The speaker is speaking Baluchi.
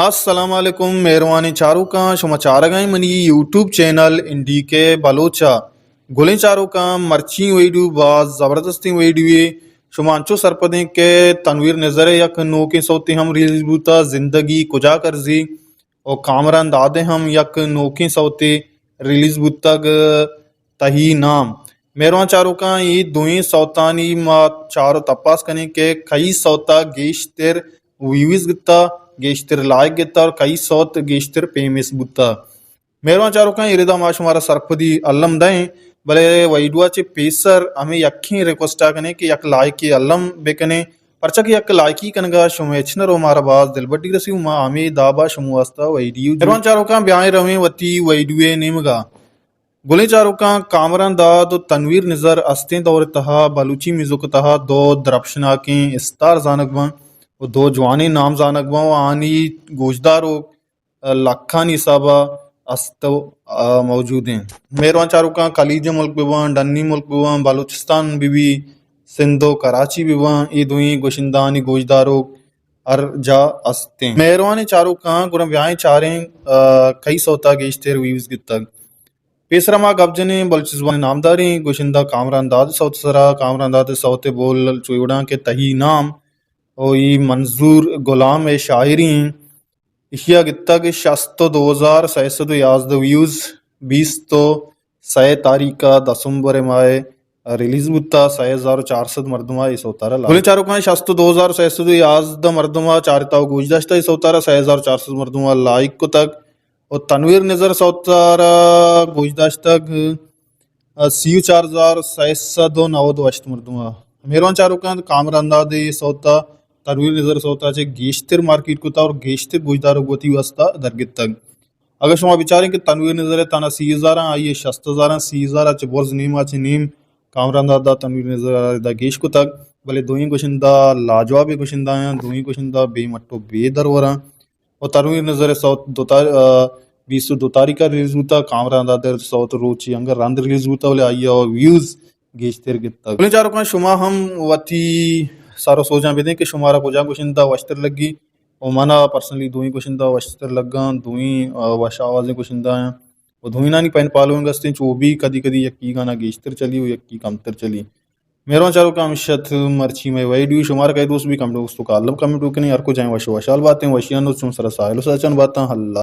السلام علیکم، مہروانیں چاروکاں، شما چارگائیں منی یوٹیوب چینل این ڈی کے بلوچا۔ گلیں چاروکاں، مرچی ویڈیو باز زبردستیں ویڈیو ہے۔ شما انچو سرپدیں کہ تنویر نظر یک نوکیں سوتے ہم ریلیز بوتا، زندگی کجا کرزی، اور کامران دادے ہم یک نوکیں سوتے ریلیز بوتگ، تہی نام۔ مہروان چاروکاں، اے دوئیں سوتانی ما چار و تپاس کنیں کہ کئی سوتا گیشتر ویوز گتا، گیشتر لائک گتا اور کئی سوت گیشتر پیمس بوتا۔ مہروان چاروکاں، ایردا ما شمارا سرپدی الم دئیں، بلے ویڈیو چہ پیسر ہمیں یکیں ریکویسٹ کنیں کہ یک لائک الم بکنیں، پرچا کہ یک لائکی کنگا شما اچ نہ رو مارا باز دلبڈی رسی و ما ہمیں دابا شما واسطہ ویڈیو جو۔ مہروان چاروکاں، بیائیں رویں وتی ویڈیو نیمگا۔ گلیں چاروکاں، کامران داد و تنویر نظر استیں دور تہا بلوچی میوزک تہا دو درپشناکیں استار زانگ باں و دو جوانیں نام زانگ باں و آنی گوشداروک لکھانی حسابا است و موجود ہیں۔ مہروان چاروکاں، خلیج ملک بباں، ڈنی ملک بباں، بلوچستان ببی، سندھ و کراچی بباں، اے دوئیں گوشندہانی گوشداروک ہر جا استیں۔ مہروانیں چاروکاں، گڑا بیائیں چاریں، آ، کئی سوتا گیشتر ویوز گتگ۔ پیسرا ما گپ جنیں بلوچی زبان نامداریں گوشندہ کامران داد سوت سرا۔ کامران داد سوت بول چوئے وڑاں کہ تہی نام و ای منظور غلام ء شاعری ایں۔ ایشیا گتگ شست و دو ہزار سئے سد و یازدہ ویوز، بیست و سئے تاریخ ء دسمبر ماہ ء ریلیز بوتا، سئے ہزار و چار سد مردم ء اے سوتارا لائک۔ گلیں چاروکاں، شست و دو ہزار سئے سد و یازدہ مردم ء چارتا و گوش داشتا اے سوتارا، سئے ہزار چار سد مردم ء لائک کتگ۔ و تنویر نظر سوتارا گوش داشتگ سی و چار ہزار سئے سد و نود و ہشت مردم ء۔ مہروان چاروکاں، کامران داد اے سوتا تنویر نظر سوتا چہ گیشتر مارکیٹ کتا اور گیشتر گوشداروک وتی واسطہ درگتگ۔ اگہ شما بچاریں کہ تنویر نظر ء تانا سی ہزار آں، آئی ء شست ہزار آں، سی ہزار ء چہ برز نیم ء چہ نیم کامران داد ء تنویر نظر ء ادا گیش کتگ، بلے دوئیں گوشندہ لاجوابیں گوشندہ آں، دوئیں گوشندہ بے مٹ و بے درور آں۔ و تنویر نظر ء سوت دو تار-، آ، بیست و دو تاریخ ء ریلیز بوتا، کامران داد ء سوت روچے انگہ رند ریلیز بوتا، بلے آئی ء ویوز گیشتر گپتگ۔ بلے چاروکاں، شما ہم وتی سر و سوجاں بدیں کہ شمارا کجا گوشندہ وشتر لگی۔ و منا پرسنلی دوئیں گوشندہ وشتر لگاں، دوئیں، آ، وش آوازیں گوشندہ آں۔ و دوئینانی پین فالوئنگ استیں، چو بھی کدی کدی یکی گانا گیشتر چلی و یکی کمتر چلی۔ مہروان چاروکاں، ہمیش ات مرچی مئے ویڈیو۔ شمارا کئے دوست بی کمنٹ باکس توکا الم کمنٹ بکنیں۔ ہر کجائیں وش و وشحال باتیں، وشیان و چون سرا ساحل و ساچان باتاں۔ اللہ۔